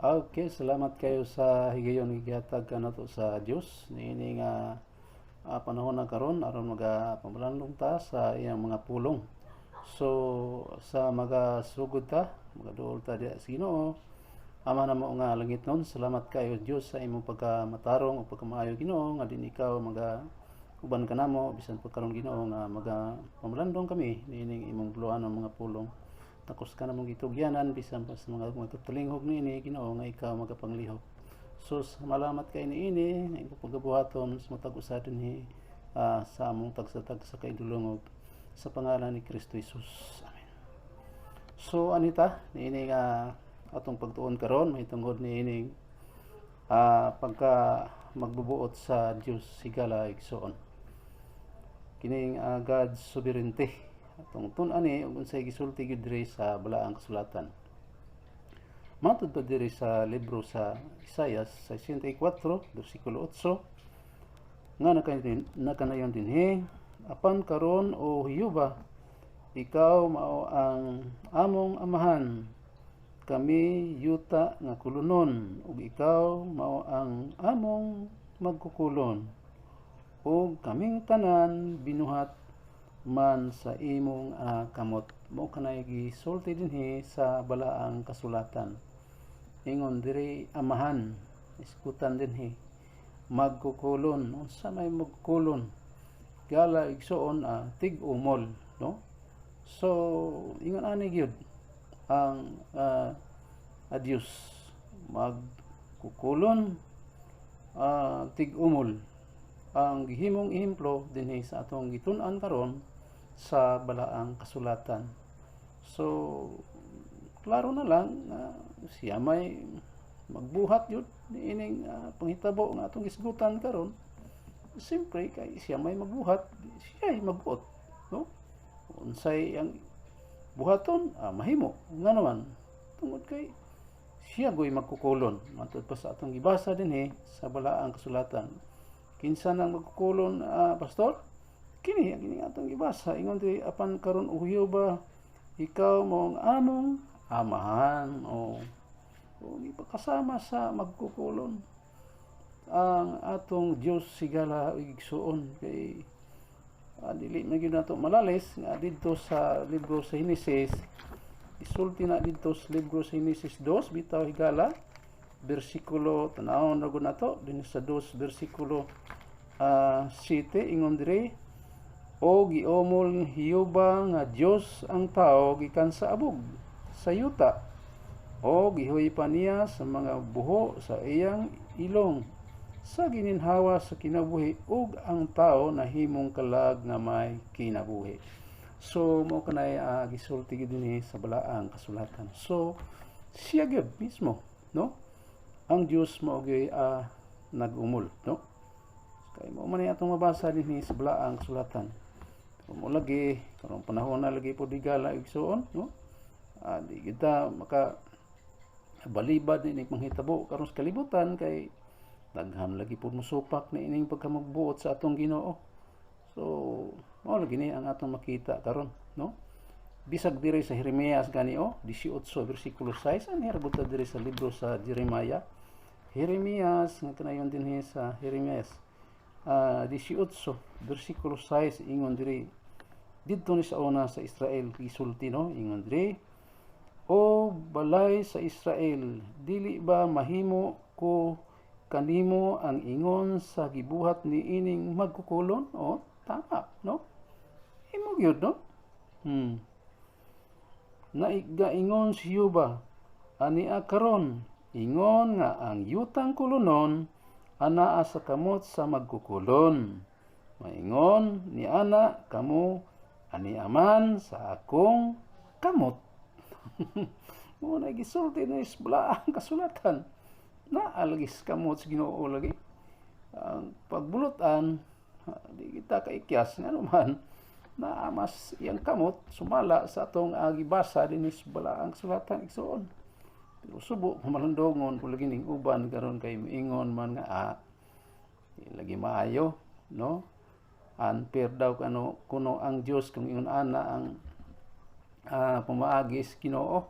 Okay, salamat kayo sa higayon nga gihatag kanato sa Dios niini nga panahon na karon aron magapamalandong ta sa iyang mga pulong. So sa magasugod ta, magaduol ta diha sa Ginoo. Ama namo nga langitnon, salamat kayo, Dios, sa imong pagkamatarong ug pagkamaayo, Ginoo, nga din ikaw maga uban kanamo bisan pa karon, Ginoo, nga maga pamalandong kami niining imong buluhanon mga pulong. Takos ka namong gitugyanan bisan pa sa mga magtalinghog niini, Ginoo, nga ikaw magapanglihok. So salamat kay niini nga imong pagabuhaton sa matag usa dinhi sa among tagsa-tagsa ka idulungog, sa pangalan ni Kristo Jesus. Amen. So anita niini nga atong pagtuon karon mahitungod niining pagka magbubuot sa Dios, higala, igsoon. Kining God's sovereignty atong tun-an ug unsay gisulti gyud diri sa Balaang Kasulatan. Matod pa diri sa libro sa Isaias 64 bersikulo 8 nga nakanayon dinhi, "Apan karon, o Jehova, ikaw mao ang among amahan, kami yuta nga kulunon ug ikaw mao ang among magkukulon ug kaming tanan binuhat man sa imong kamot." Mao kanay gisulti dinhi sa Balaang Kasulatan. Ingon diri amahan, iskutan dinhi magkukulon. Unsa may magkukulon, gala, igsoon? Tig-umol, no? So ingon ani gyud ang Dios, magkukulon, tig-umol ang gihimong ehemplo dinhi sa atong gitun-an karon sa Balaang Kasulatan. So klaro na lang nga siya may magbuhat yun niining panghitabo nga atong gisgutan karon. Siyempre kay siya may magbuhat, siya ay magbuot, no? Unsay ang buhaton, mahimo nga naman tungod kay siya goy magkukulon. Matud pa sa atong gibasa dinhi sa Balaang Kasulatan. Kinsa nang magkukulon, pastor? Kini kini atong gibasa. Ingon diri, "Apan karon, o Jehova, ikaw mao ang among amahan." O ipakasama sa magkukulon ang atong Dios, higala, igsuon, kay dili man gyud nato malalis nga didto sa libro sa Genesis, isulti na didto sa libro sa Genesis 2 bitaw, higala, bersikulo, tanawon ra gud nato dinhi sa 2 bersikulo 7. Ingon diri, "O giumol Jehova nga Dios ang tao gikan sa abog sa yuta, o gihuy pa niya sa mga buho sa iyang ilong sa gininhawa sa kinabuhi, ug ang tao nahimong kalag nga may kinabuhi." So mao kanay gisulti gyud dinhi sa Balaang Kasulatan. So siya gyud mismo, no, ang Dios mao gyud nag-umol, no? Kay mao man atong mabasa dinhi sa Balaang Kasulatan. Mo lagi karong panahon na lagi po, higala, igsuon, no? Di kita maka balibad ni panghitabo karon sa kalibutan kay daghan lagi po musupak ni ining pagkamagbuot sa atong Ginoo. So mao lagi ni ang atong makita karon, no? Bisag diri sa Jeremias gani o 18 bersikulo 6, ang hirabot diri sa libro sa Jeremiah, Jeremias nga kanayon dinhi sa Jeremias 18 bersikulo 6, ingon diri didto ni sa una sa Israel gisulti, no? Ingon diri, "O balay sa Israel, dili ba mahimo ko kanimo ang ingon sa gibuhat ni ining magkukulon?" O tama, no? Imo gyud, no? "Naigaingon si Jehova ania karon, ingon nga ang yutang kulunon anaa sa kamot sa magkukulon. Maingon ni ana kamo ani aman sa akong kamot." Mo na gisulti na ang kasulatan na alagis kamot sa Ginoo lagi ang pagbulutan. Di kita kaikyas nga man na mas iyang kamot sumala sa atong gibasa dinhi sa Balaang Kasulatan, igsuon. Pero subo malandongon po lagi ning uban karon kay miingon man nga lagi maayo, no? Unfair daw kano kuno ang Dios kung ingon ana ang pamaagi sa Ginoo.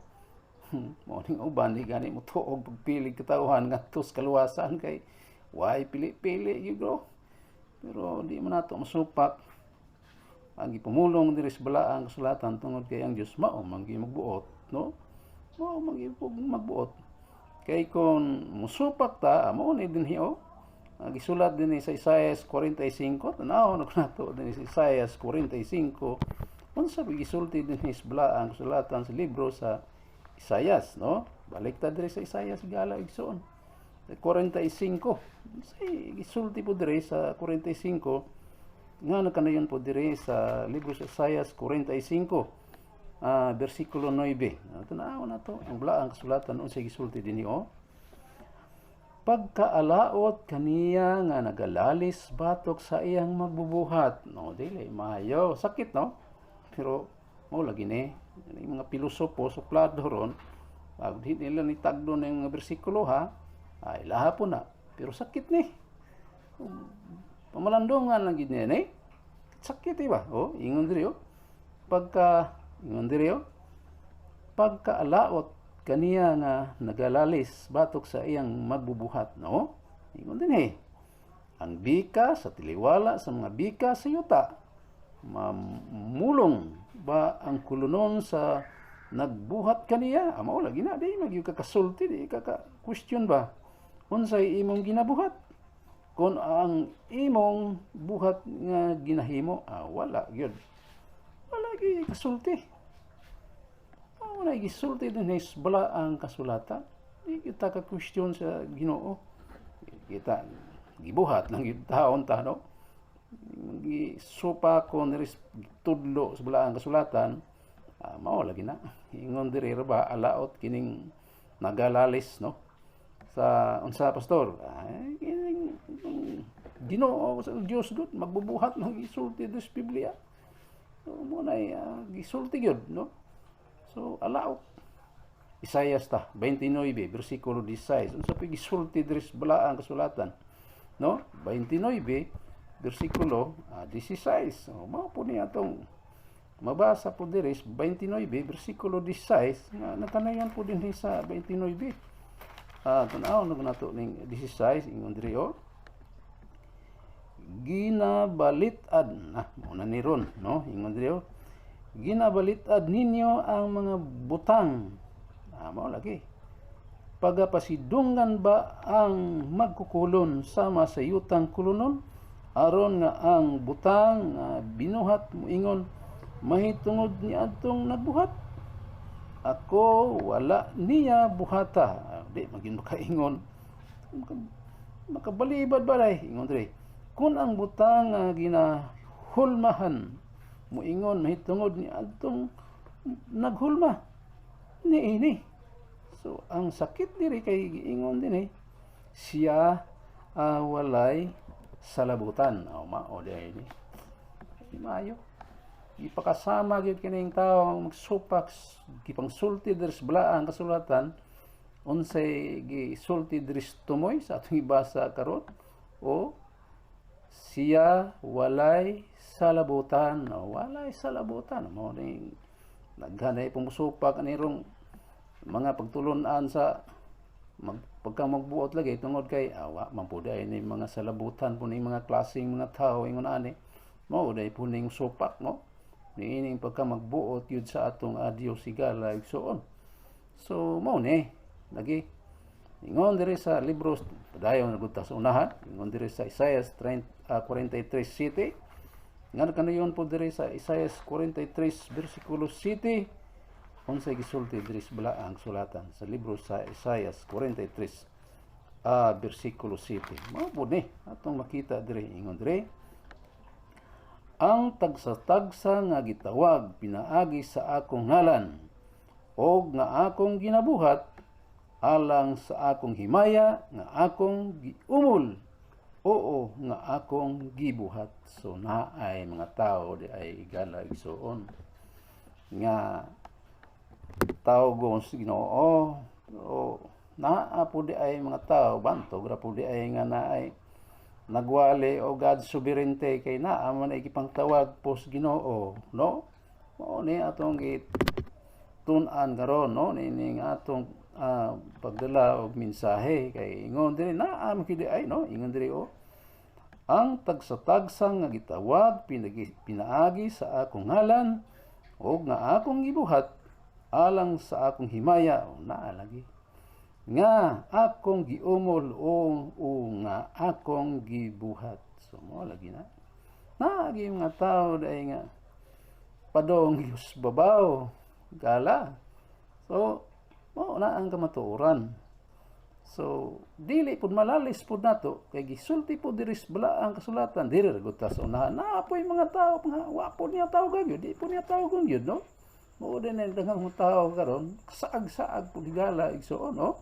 Mao ning uban di gani mo tuog pagpili katawhan ngadto sa kaluwasan kay why pili-pili gyud, bro. Pero di man nato masupak ang gipumulong diri sa balaang kasulatan tungod kay ang Dios mao man gyud magbuot, no? Mao man gyud magbuot. Kay kung musupak ta, mao ni dinhi oh. Ang gisulat dinhi sa Isaiah 45, tanaw na nato dinhi sa Isaiah 45. Unsa ba gisulti dinhi sa balaang kasulatan sa libro sa Isaias, no? Balik ta diri sa Isaias, gala igsoon. 45. Say gisulti po diri sa 45 nga nakanayon po diri sa libro sa Isaias 45 versikulo 9. Tanaw na to ang balaang kasulatan, unsay gisulti dinhi oh. Pagkaalaot kaniya nga nagalalis batok sa iyang magbubuhat. No, dili maayo, sakit, no? Pero mao lagi ni yung mga pilosopo suplado ron pag di nila ni tagdo na yung mga bersikulo ha, ay laha po na. Pero sakit ni. Pamalandungan lang gid niya ni. Sakit, di ba? Oh, ingon diri oh. Pagka ingon diri oh. Pagkaalaot kaniya nga nagalalis batok sa iyang magbubuhat, no? Ingon din eh. Ang bika sa tiliwala sa mga bika sa yuta, mamulong ba ang kulunon sa nagbuhat kaniya? Mao lagi na, di magyud ka kasulti, di ka ka question ba? Unsay imong ginabuhat? Kung ang imong buhat nga ginahimo, wala gyud. Wala gyud kasulti. Wala gisulti din sa balaang kasulatan. Di kita ka question sa Ginoo. Kita gibuhat lang gyud taon ta, no? Gisupa ko ni tudlo sa balaang kasulatan, mao lagi na. Ingon diri ra ba, alaot kining nagalalis, no? Sa unsa, pastor? Ay, kining Ginoo sa Dios gud magbubuhat ng gisulti sa Biblia. So mo na gisulti gyud, no? So alaot. Isaias ta 29 bersikulo 16. Unsa pa gisulti diri sa balaang kasulatan? No? 29 bersikulo 16. So, mao po niya atong mabasa po diri sa 29 bersikulo 16 nga nakanayan po din sa 29. Tanaw na nato ning 16, ingon diri oh. Ginabalit-ad na mo na ni ron, no? Ingon diri oh. Ginabalit-ad ninyo ang mga butang. Mao lagi. Pagapasidungan ba ang magkukulon sama sa yutang kulunon? Aron nga ang butang nga binuhat moingon mahitungod ni adtong nagbuhat. Ako wala niya buhata. Di magin makaingon. Makabalibad balay ingon diri. Kung ang butang nga ginahulmahan moingon mahitungod ni adtong naghulma niini. So ang sakit diri kay giingon din eh siya walay salabutan. O mao di ni. Di maayo. Ipakasama gyud kining tawo magsupak, gipangsulti diri sa balaang kasulatan unsay gisulti diri sa tumoy sa atong ibasa karon o siya walay salabutan o walay salabutan. Mao ning daghan ay pumusupak anirong mga pagtulunan sa pagka magbuot lagi tungod kay awa man po day ni mga salabutan po ni mga klaseng mga tao ingon ani, mao day po ning supak, no, niining pagka magbuot yun sa atong Dios higala igsoon. So mao ni lagi ingon diri sa libro, padayon na gud ta sa unahan, ingon diri sa Isaiah 30, 43:7 nga kanayon po diri sa Isaiah 43 bersikulo 7. Unsay gisulti diri sa balaang sulatan sa libro sa Isaiah 43 bersikulo 7? Mao po ni atong makita diri, ingon diri, ang tagsa-tagsa nga gitawag pinaagi sa akong ngalan og nga akong ginabuhat alang sa akong himaya nga akong giumol, oo, nga akong gibuhat. So naay mga tao di ay igala igsuon nga tawgon sa Ginoo, pero naa po di ay mga tao bantog ra po di ay nga naay nagwali o God sovereignty kay naa man ay gipangtawag po sa Ginoo, no? Mao ni atong tun-an karon, no, nining atong pagdala og mensahe kay ingon diri naa man gyud ay, no, ingon diri, oh, ang tagsa-tagsa nga gitawag pinaagi sa akong ngalan og nga akong gibuhat alang sa akong himaya, o naa lagi nga akong giumol o nga akong gibuhat. So mo lagi na naagi mga tao dai nga padong Diyos babaw gala. So mao na ang kamatuoran. So dili pud malalis pud nato kay gisulti pud diri sa balaang kasulatan diri ra gud ta sa unahan. Naa poy mga tao nga wa pud niya tawag gyud, di pud niya tawag gyud, no. Mao din ang daghang mga tao karon saag-saag pud higala, igsuon, no.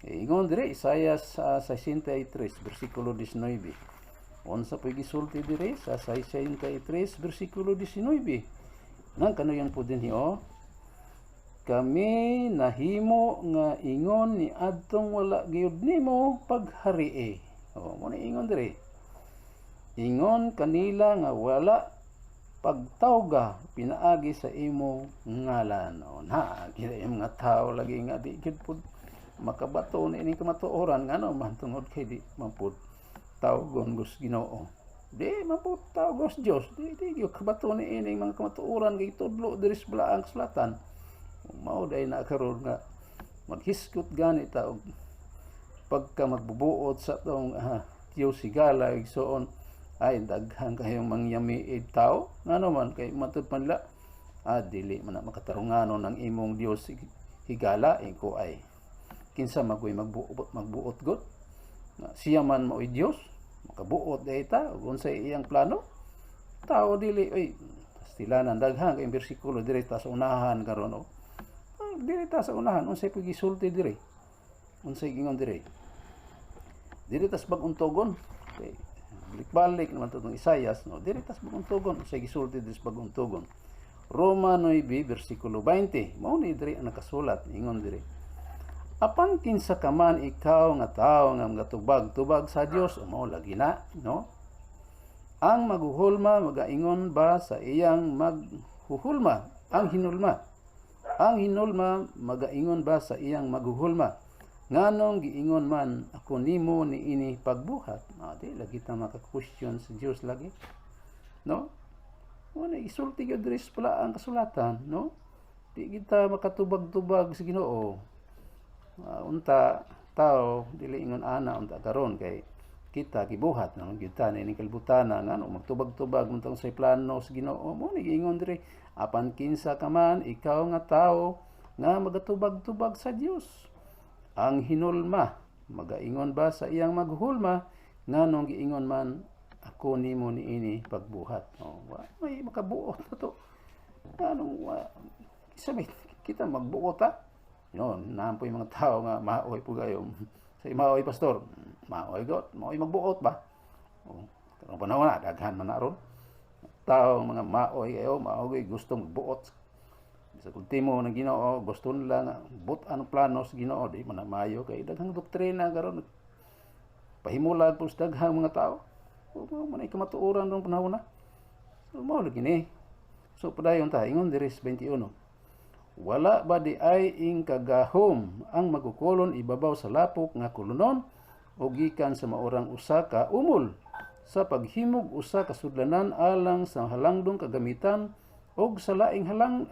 Ingon diri Isaias sa 63 bersikulo 19. Unsa po'y gisulti diri sa 63 bersikulo 19? Nang kanuyan po din oh. Kami nahimo nga ingon ni adtong wala gayud nimo pagharie. Oh, mo ni ingon diri. Ingon kanila nga wala pagtawga pinaagi sa imo ngalan. O na, gina yung mga tao lagi nga di gyud pud makabato ni ining kamatuoran, ngano man? Tungod kay di man pud tawgon gus Ginoo. Di man pud tawgos Dios, di gyud kabato ni ining mga kamatuoran kay tudlo diri sa balaang kasulatan. Mao day na karon nga maghisgot gani ta og pagka magbubuot sa atong Diyos higala, igsoon, ay daghan kayong mangyamiid tao, ngano man kay matud man nila, dili man na makatarunganon ang imong Dios higala, iko ay kinsa magoy magbuot, magbuot god nga siya man maoy Dios, makabuot day ta ug unsay iyang plano. Tao dili oy pastilanan. Daghan kayong bersikulo diri ta sa unahan karon, oh. Diri ta sa unahan, unsay pud gisulti diri, unsay gingon diri, diri tas bag-ong tugon kay balik-balik naman to tong Isayas, no. Diri tas bag-ong tugon, unsay gisulti diri sa bag-ong tugon? Roma 9 bersikulo 20, mao ni diri ang nakasulat. Ingon diri, apan kinsa ka man ikaw nga tawo nga magatubag-tubag sa Dios, o mao lagi na, no, ang maghuhulma magaingon ba sa iyang maghuhulma? Ang hinulma magaingon ba sa iyang maghuhulma, nganong giingon man ako nimo niini pagbuhat? Di lagi ta maka-question sa Dios lagi, no. Wala isulti gyud diri sa ang kasulatan, no. Di kita makatubag-tubag sa Ginoo. Unta tao dili ingon ana unta karon kay kita gibuhat na gyud ta ni kalibutan, nga ano magtubag-tubag untang sa plano sa Ginoo. Mo ni giingon diri, apan kinsa ka man ikaw nga tawo nga magatubag-tubag sa Dios, ang hinulma magaingon ba sa iyang maghulma, nganong giingon man ako nimo niini pagbuhat? Oh, wa may makabuot na to. Anong wa sabi kita magbuot ta, no? Naa poy mga tao nga maoy po kayo sa maoy pastor, maoy god, maoy magbuot ba. Oh, karong panahon na daghan man na ron tao mga maoy kayo, maoy gusto magbuot sa ultimo ng Ginoo, gusto nila nga but ang plano sa Ginoo. Di man na maayo kay daghang doktrina karon pahimulag po sa daghang mga tao. O mao man ay kamatuoran rong panahon na. So mao lagi ni. So padayon ta, ingon diri sa 21, wala ba di ay ing kagahom ang magkukulon ibabaw sa lapok nga kulunon o gikan sa maorang usa ka umol sa paghimog usa ka sudlanan alang sa halangdong kagamitan og sa laing halang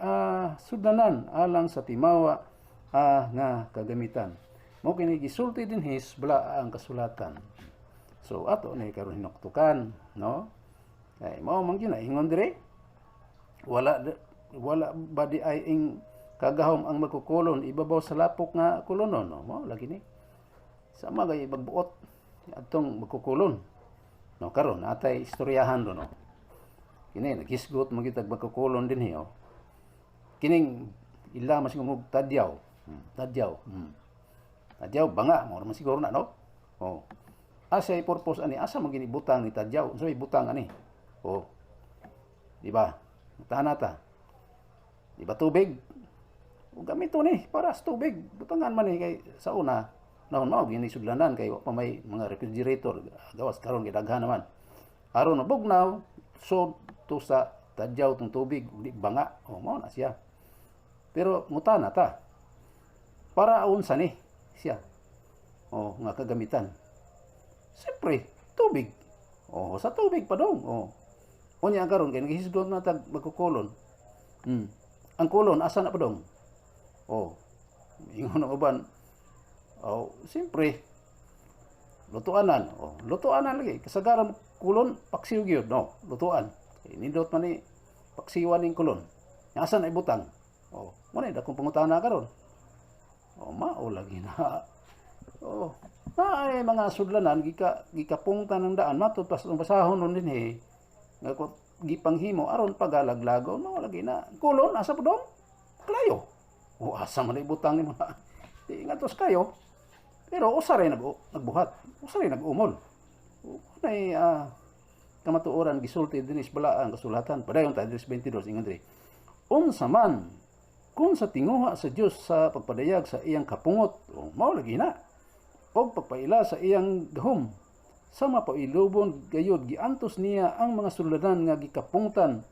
sudlanan alang sa timawa nga kagamitan? Mo kini gisulti dinhi sa balaang kasulatan. So ato ni karon hinuktukan, no, kay mao man gyud na ingon dire, wala ba di ay ing kagahom ang magkukulon ibabaw sa lapok nga kulonon, no. Mao lagi ni sama kay magbuot atong magkukulon, no. Karon atay istoryahan do, no. Kini naghisgot man gyud magkukulon dinhi, oh. Kining ila mas ngumog tadyaw. Tadyaw banga mo man siguro na, no. Oh, asa ay purpose ani? Asa man gini butang ni tadyaw? Unsa may butang ani? Oh, di ba? Tahan ta, di ba tubig o gamito ni para sa tubig, butangan man ni kay sa una naon mao gini sudlanan kay wa pa may mga refrigerator, gawas karon kay daghan naman, aron mabugnaw so to sa tadyaw tong tubig di banga. O mao na siya. Pero ngutana ta. Para unsa ni siya? Oh, nga kagamitan. Siyempre, tubig. Oh, sa tubig pa dong. Oh. Unya karon kay naghisgot na tag magkukulon. Ang kulon asa na pa dong? Oh. Ingon ang uban. Oh, siyempre lutuanan. Oh, lutuanan lagi. Kasagaran kulon paksiw gyud, no. Lutuan. Kay nindot man ni paksiwan ning kulon. Asa na ibutang? Oh, mo na dakong pangutana karon. Oh, mao lagi na. Oh, na ay mga sudlanan gikapungtan ng daan matud pas ang basahon nun dinhi nga ko gipanghimo aron pagalaglagon, mao lagi na. Kulon asa pa dong? Kalayo. O asa man ibutang ni mga di ngatos kayo. Pero usa ray nagbuhat, usa ray nag-umol. Nay kamatuoran gisulti dinhi sa balaang kasulatan. Padayon ta diri sa 22, ingon diri. Unsa man kung sa tinguha sa Dios sa pagpadayag sa iyang kapungot, o mao lagi na, og pagpaila sa iyang gahom, sa mapailubon gayud giantos niya ang mga sudlanan nga gikapungtan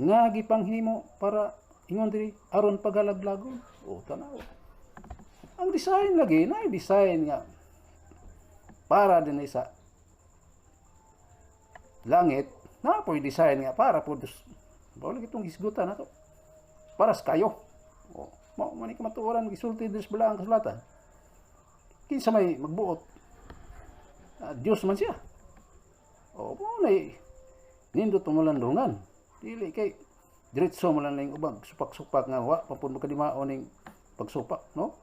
nga gipanghimo para, ingon diri, aron pagalaglagon. O tanaw. Ang design lagi na design nga para din sa langit na po'y design nga para po mao lagi itong hisgutan nato para sa kayo. O, mao man ni kamatuoran gisulti diri sa balaang kasulatan. Kinsa may magbuot? Dios man siya. O, mao na nindot malandungan. Dili kay diretso mo lang ning ubang supak-supak nga wa pa pud makadimao ning pagsupak, no?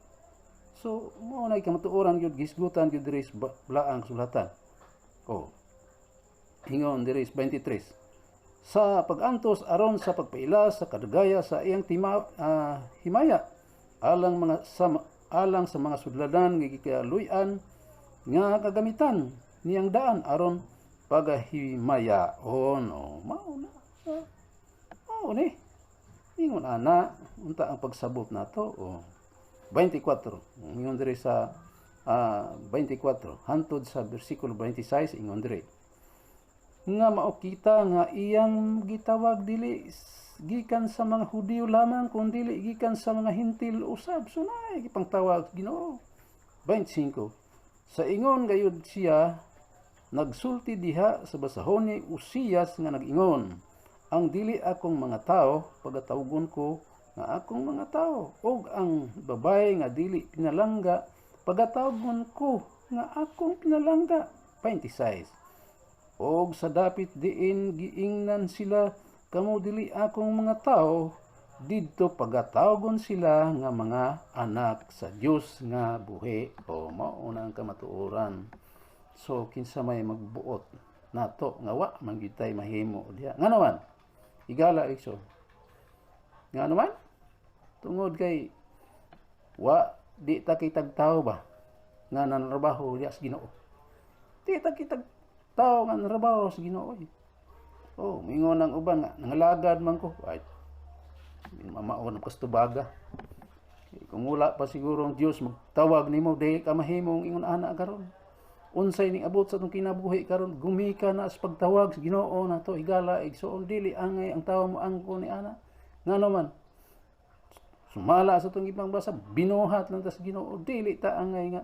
So, mao na kamatuoran gyud gisgutan gyud diri sa balaang kasulatan. O, ingon diri sa 23. Sa pag-antos aron sa pagpaila sa kadagaya sa iyang himaya alang sa mga sudlanan nga gikaluy-an nga kagamitan niyang daan aron pagahimayaon. O, mao na. Mao ni. Ingon ana unta ang pagsabot nato. O, 24. Ingon diri sa 24 hantod sa bersikulo 26, ingon diri nga mao kita nga iyang gitawag dili gikan sa mga Hudiyo lamang kun dili gikan sa mga Hentil usab. So naay gipangtawag Ginoo. 25. Sa ingon gayud siya nagsulti diha sa basahon ni Usiyas nga nag-ingon, "Ang dili akong mga tao pagatawgon ko nga akong mga tao, ug ang babaye nga dili pinalangga pagatawgon ko nga akong pinalangga." 26. Og sa dapit diin giingnan sila, "Kamo dili akong mga tao," didto pagatawgon sila nga mga anak sa Dios nga buhi. O mao na ang kamatuoran. So kinsa may magbuot nato nga wa man gyud tay mahimo diha? Nga naman, higala igsoon, nga naman tungod kay wa di ta kitag tao ba nga nanrabaho diha sa Ginoo. Di ta kitag tao nga nanrabaho sa Ginoo eh. Oh, mingon ang uban nga nangalagad man ko. Ay, mamao ng kastubaga. Kung wala pa siguro ang Dios magtawag nimo, di ka mahimong ingon ana karon. Unsay ning abot sa atong kinabuhi karon, gumika na sa pagtawag sa Ginoo nato, higala igsoon. Dili angay ang tawo mo angko ni ana. Ngano man sumala sa atong ibang basa, binuhat lang ta sa Ginoo. Dili ta angay nga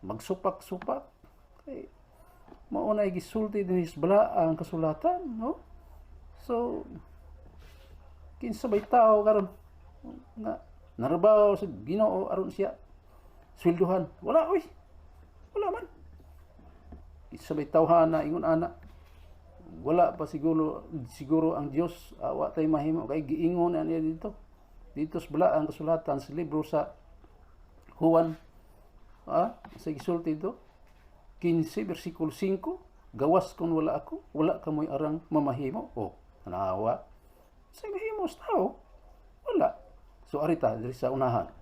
magsupak-supak kay mao na gisulti dinhi sa balaang kasulatan, no? So kinsa bay tao karon nga narabaw sa Ginoo aron siya swelduhan? Wala oy, wala man. Kinsa bay tawhana ingon ana? Wala pa siguro siguro ang Dios, wa tay mahimo kay giingon na niya dito dito sa balaang kasulatan sa libro sa Juan, sa gisulti dito 15 versikulo 5, "Gawas kung wala ako, wala kamoy arang mamahimo." Oh, tanawa sa mahimo sa tao, wala. So arita diri sa unahan,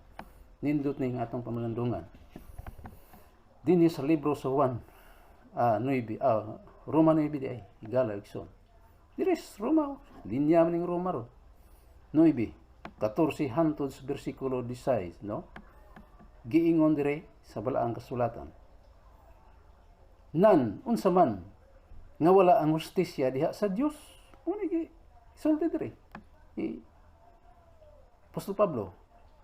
nindot ning atong pamalandungan dinhi sa libro sa Juan 9, Roma 9 di ay, higala igsoon. Diri sa Roma, linya man ning Roma ro 9 14 hantod sa bersikulo 16, no? Giingon dire sa balaang kasulatan, "Nan unsa man nga wala ang hustisya diha sa Dios?" Mo ni gi sulti dire. Apostol Pablo.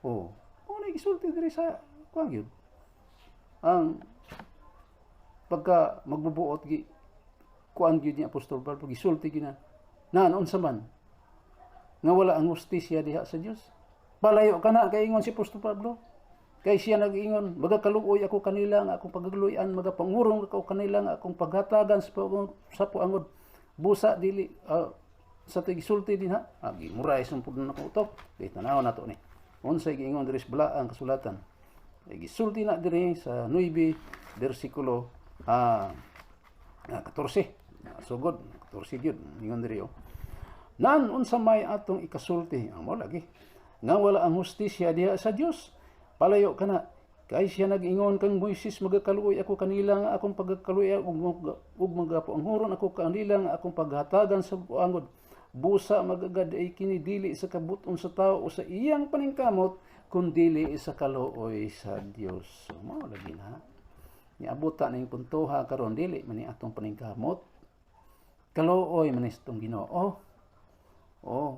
Oh, mao na gisulti diri sa kuan gyud. Ang pagka magbubuot gi kuan gyud ni Apostol Pablo, gisulti gyud na na unsa man nga wala ang hustisya diha sa Dios. Palayo ka na kay ingon si Apostol Pablo. Kay siya nag-ingon, "Magakaluoy ako kanila nga akong pagagluyan, magapangurong ako kanila nga akong paghatagan sa puangod." Busa dili sa tigisulti din ha. Ah, gimuray sa pud na ko utok. Di tanaw nato ni. Unsay giingon diri sa balaang kasulatan? Ay gisulti na diri sa 9 bersikulo 14. Sugod 14 gyud ingon diri, oh. Nan unsa may atong ikasulti? Ang mo lagi. Nga wala ang hustisya diha sa Dios. Palayo ka na. Kay siya nag-ingon kang Moises, "Magakaluoy ako kanila nga akong pagkaluoy ug magapuanghuron ako kanila nga akong paghatagan sa puangod." Busa magagad ay kini dili sa kabuton sa tao o sa iyang paningkamot, kun dili sa kaluoy sa Dios. So, mao lagi na. Niabota na yung puntoha karon, dili man ni atong paningkamot. Kaluoy man ni sa atong Ginoo. Oh.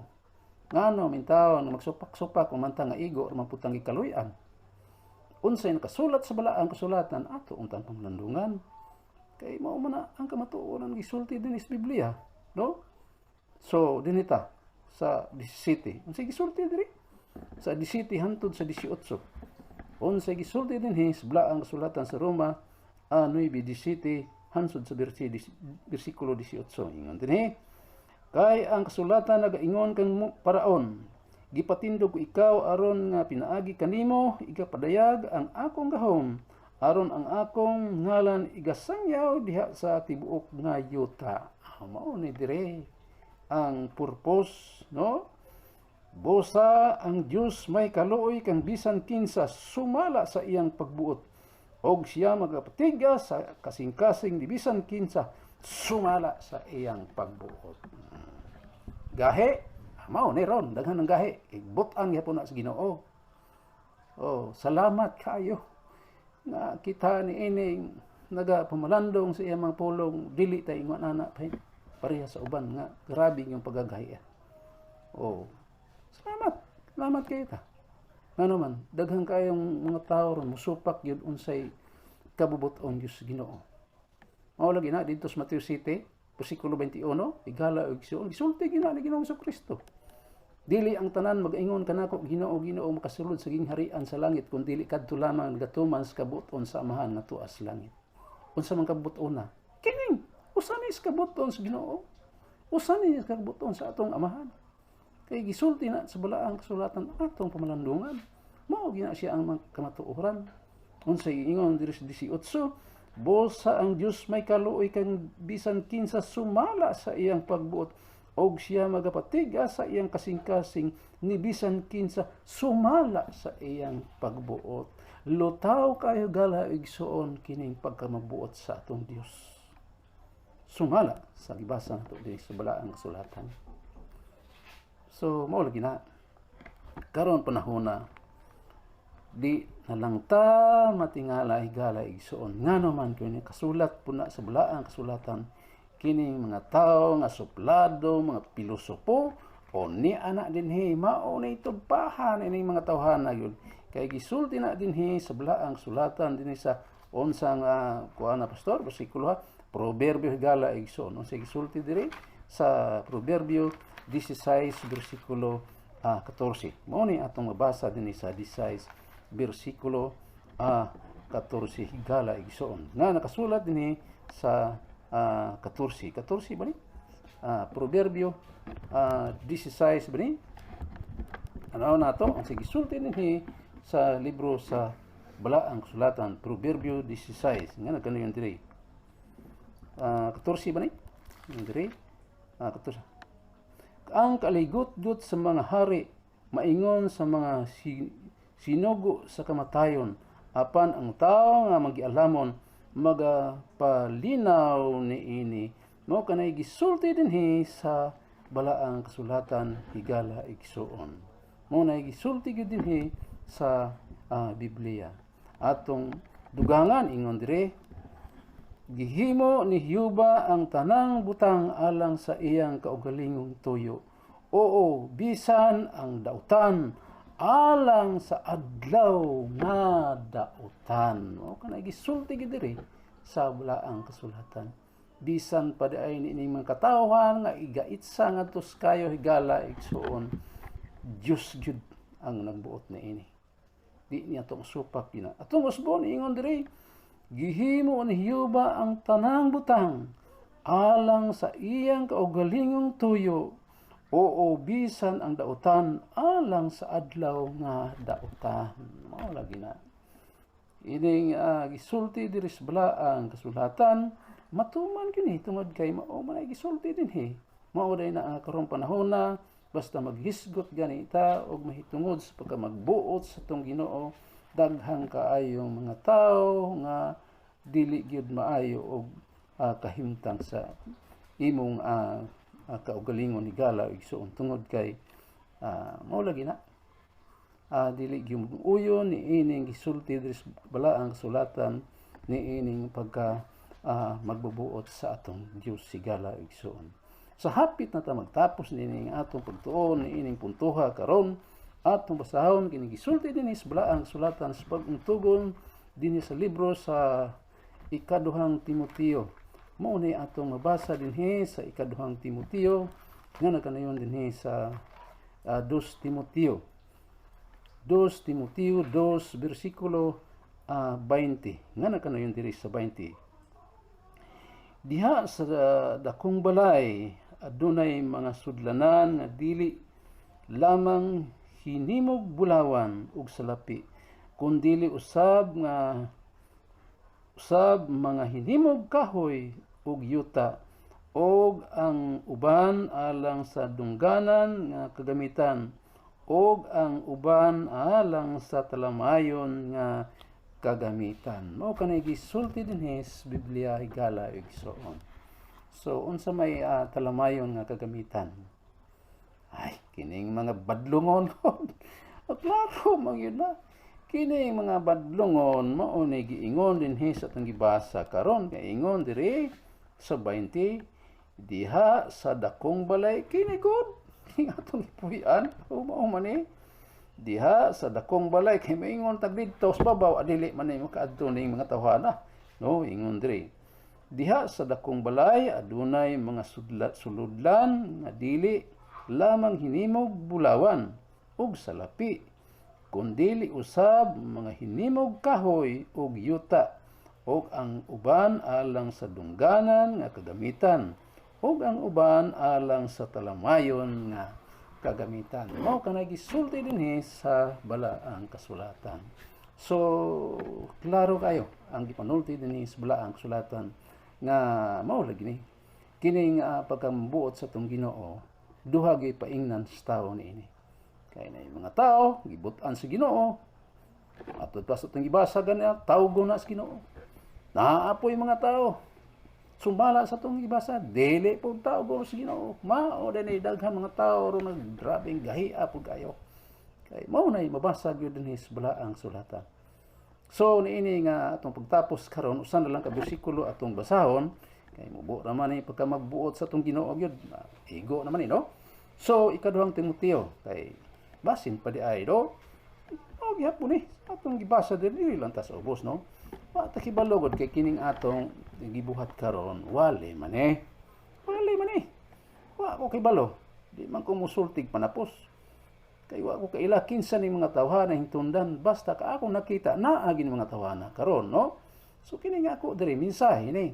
Ngano mintaw nga magsupak-supak kung manta nga igo or maputang gikaluy-an? Unsay nakasulat sa balaang kasulatan ato untang pamalandungan. Kay mao man na ang kamatuoran gisulti dinhi sa Biblia, no? So dinita sa 17. Unsay gisulti diri? Sa 17 hantod sa 18. Unsay gisulti dinhi sa balaang kasulatan sa Roma 9:17 hantod sa bersikulo 18. Ingon dinhi, "Kay ang kasulatan nagaingon kang Paraon, 'Gipatindog ko ikaw aron nga pinaagi kanimo igapadayag ang akong gahom, aron ang akong ngalan igasangyaw diha sa tibuok nga yuta.'" Ah, mao ni dire ang purpose, no? Busa ang Dios may kaluoy kang bisan kinsa sumala sa iyang pagbuot, og siya magapatiga sa kasing-kasing ni bisan kinsa sumala sa iyang pagbuot. Gahi, mao ni ron daghan ng gahi kay butan gyapon na sa Ginoo. Oh, salamat kayo nga kita ni ining nagapamalandong sa iyang mga pulong, dili ta ingon ana pa pareha sa uban nga grabe yung pagagahi. Oh, salamat. Salamat kayo ta. Ngano man, daghan kayong mga tao ron musupak gyud unsay kabubuton Dios Ginoo. Mao lagi na didto sa Mateo 7, versikulo 21, igala og igsuon, gisulti gina ni Ginoong Kristo. "Dili ang tanan magaingon kanako, 'Ginoo, Ginoo,' makasulod sa gingharian sa langit, kun dili kadto lamang nagatuman sa kabuton sa Amahan nga tuas sa langit." Unsa man kabuton na? Kining usa ni sa kabuton sa Ginoo. Usa ni sa kabuton sa atong Amahan. Kay gisulti na sa balaang kasulatan, atong pamalandungan. Mao gina siya ang mga kamatuoran. Unsay ingon diri sa 18? Busa ang Dios may kaluoy kang bisan kinsa sumala sa iyang pagbuot, og siya magapatiga sa iyang kasing-kasing ni bisan kinsa sumala sa iyang pagbuot. Lutaw kayo, gala igsuon, kining pagkamabuot sa atong Dios. Sumala sa gibasa nato diri sa balaang kasulatan. So mao lagi na karon panahon na di na lang ta matingala, higala igsuon, ngano man kini kasulat puna sa balaang kasulatan. Kining mga tao nga suplado, mga pilosopo o ni ana dinhi, mao na itugpahan ining mga tawhana gyud, kay gisulti na dinhi sa balaang sulatan dinhi sa unsa nga kuan na, pastor, bersikulo ha? Proverbio, higala igsoon, unsa gisulti diri sa Proverbio 16 bersikulo 14? Mao ni atong mabasa dinhi sa 16 bersikulo 14, higala igsoon, nga nakasulat dinhi sa 14 14 ba ni Proverbio 16 ba ni? Ano nato ang sige sulti dinhi sa libro sa Balaang Kasulatan, Proverbio 16 nga nagkano yung diri 14 ba ni yung diri 14? "Ang kaligot-got sa mga hari maingon sa mga sinugo sa kamatayon, apan ang tao nga magialamon magapalinaw niini." Mao kanay gisulti dinhi sa Balaang Kasulatan, higala igsuon. Mao nay gisulti gyud dinhi sa Biblia. Atong dugangan, ingon dire, "Gihimo ni Jehova ang tanang butang alang sa iyang kaugalingong tuyo. Oo, bisan ang dautan alang sa adlaw nga dautan. Mao kanay gisulti gid diri sa Balaang Kasulatan. Bisan pa diay niining mga katawhan nga igaitsa ngadto sa kayo, higala, igsuon, Dios gyud ang nagbuot niini. Di niya atong supak gina. Atong usbon, ingon diri, gihimo ni Jehova ang tanang butang alang sa iyang kaugalingong tuyo, oo, bisan ang dautan alang sa adlaw nga dautan. Mao lagi na. Ining gisulti diri sa Balaang Kasulatan, matuman kini tungod kay mao man ay gisulti dinhi. Mao day na karong panahon na basta maghisgot gani ta og mahitungod sa pagkamagbuot sa atong Ginoo, daghang kaayong mga tawo nga dili gyud maayo og kahimtang sa imong kaugalingon, higala, igsuon, tungod kay mao lagi na dili gyud uyon niining gisulti diri sa Balaang Kasulatan niining pagka magbubuot sa atong Dios, higala, igsuon. Sa hapit na ta magtapos niining atong pagtuon niining puntuha karon, atong basahon kini gisulti dinhi sa Balaang Kasulatan sa pag-untugon dinhi sa libro sa Ikaduhang Timoteo. Mao ni atong mabasa dinhi sa Ikaduhang Timoteo nga nakanayon dinhi sa 2 Timoteo. 2 Timoteo 2 bersikulo 20 nga nakanayon diri sa 20. Diha sa dakong balay adunay mga sudlanan nga dili lamang hinimog bulawan ug salapi, kundili usab nga usab mga hinimog kahoy ug yuta, ug ang uban alang sa dungganan nga kagamitan ug ang uban alang sa talamayon nga kagamitan. Mao kanay gisulti dinhi sa Biblia, higala, igsoon. So unsa may talamayon nga kagamitan? Ay, kining mga badlungon. Klaro man yun na. Kining mga badlungon mao ni giingon dinhi sa atong gibasa karon, kay ingon diri sa 20, diha sa dakong balay, kini gud kini atong gipuy-an o mao man ni diha sa dakong balay, kay maingon tag didto sa babaw, adili man ni makaadto ning mga tawhana, no? Ingon diri, diha sa dakong balay adunay mga sudlat suludlan nga dili lamang hinimog bulawan ug salapi, kundili usab mga hinimog kahoy ug yuta, ug ang uban alang sa dungganan nga kagamitan ug ang uban alang sa talamayon nga kagamitan. Mao kanay gisulti dinhi sa Balaang Kasulatan. So klaro kayo ang gipanulti dinhi sa Balaang Kasulatan nga mao lagi ni kining pagkambuot sa atong Ginoo, duha gyud paingnan sa tawo niini. Kay na mga tao gibut-an sa Ginoo, ato pa sa atong gibasa gani, tawgo na sa Ginoo. Naapoy mga tao sumala sa atong gibasa, dili po tawgo sa Ginoo. Mao din daghan mga tao ron naggrabeng gahia pud kayo, kay mao nay mabasa gyud dinhi sa Balaang Sulatan. So niini nga atong pagtapos karon, usa na lang ka bersikulo atong basahon, kay mubo naman ni pagka magbuot sa atong Ginoo gyud, igo naman ni, no? So Ikaduhang Timoteo, kay basin pa di ay do. O gihapon ni atong gibasa diri lang ta sa ubos, no? Wa ta kibalo gud kay kining atong gibuhat karon wale man eh. Wale man eh. Wa ko kibalo. Di man ko musultig panapos. Kay wa ko kaila kinsa ni mga tawhana hintundan, basta ka akong nakita naagi ni mga tawhana karon, no? So kini nga ako diri mensahe ni.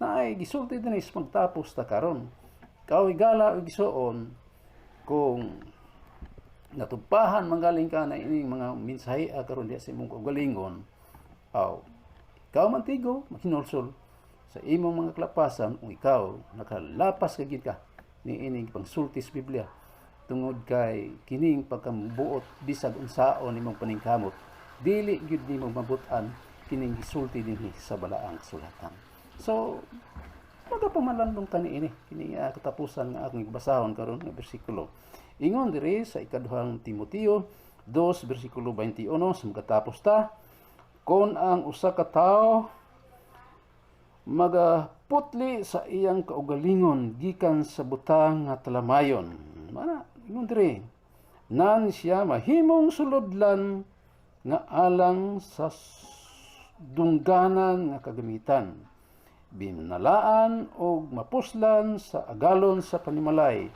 Naay gisulti dinhi sa pagtapos ta karon. Ikaw, higala ug igsuon, kung natupahan manggaling ka na ining mga mensahe karon diya sa imong kaugalingon, aw ikaw man tigo mahinulsol sa imong mga kalapasan kung ikaw nakalapas ka gid ka niining pangsulti sa Biblia, tungod kay kining pagkabuot bisag unsaon nimong paningkamot, dili gyud nimo mabut-an kining gisulti dinhi sa Balaang Kasulatan. So magapamalandong ta niini kini katapusan nga akong basahon karon nga bersikulo. Ingon diri sa Ikaduhang Timoteo 2 bersikulo 21, sa makatapos ta, kon ang usa ka tawo magaputli sa iyang kaugalingon gikan sa butang nga talamayon, mana ingon diri, Nan siya mahimong suludlan nga alang sa dungganan nga kagamitan. Binalaan og mapuslan sa agalon sa panimalay.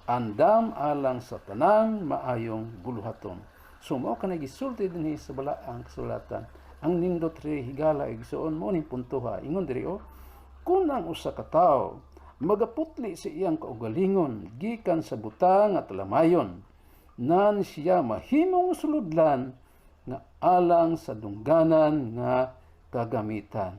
Andam alang sa tanang maayong buluhaton. So mao kanay gisulti dinhi sa balaang kasulatan. Ang nindot ri higala, igsoon, mo ning puntoha. Ingon diri oh, kung ang usa ka tawo magaputli sa iyang kaugalingon gikan sa butang at talamayon, nan siya mahimong suludlan nga alang sa dungganan nga kagamitan.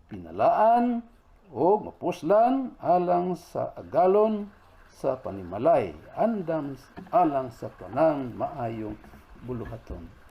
Pinalaan o mapuslan alang sa agalon sa panimalay, andam alang sa tanang maayong buluhaton.